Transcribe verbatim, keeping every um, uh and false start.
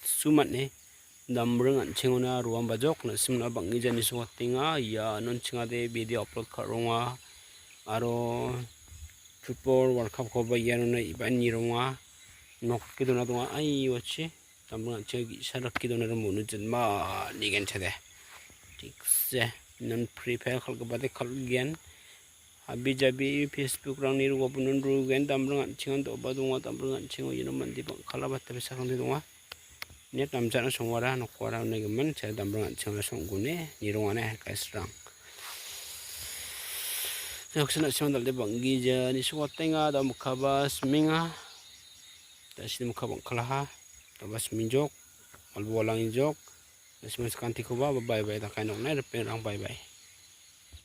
Sumatni damring an·chengona roamba jok, na·simna bang·gija nisoatenga. Ia non chingade video upload ka·ronga. Aro football World Cup-koba ianona iba nironga. Nok rike dona donga. Ai, watchi. Damring an·chengo ge·sa rike donarang monu jinma nigenchade. Thikse. Non prepare kal·gipade kal·gen. Habi jabi Facebook-rangni roabonon rugen, damring an·chengan do·ba donga, damring an·chengo iano mande bang·kala bata besarangde donga. Net namjana songwara nokwara unigimin, cha damring an·chengna songgune, nirongane, guys-rang. Yaksan na·simang dal·de bang·gija, nisoatenga, da mikkaba sminga. Da sini mikka bang·kalaha, daba smingjok, malbo walangjok. Na·simang sakantikoba, bye bye, dakai noknai, ripengrang, bye bye.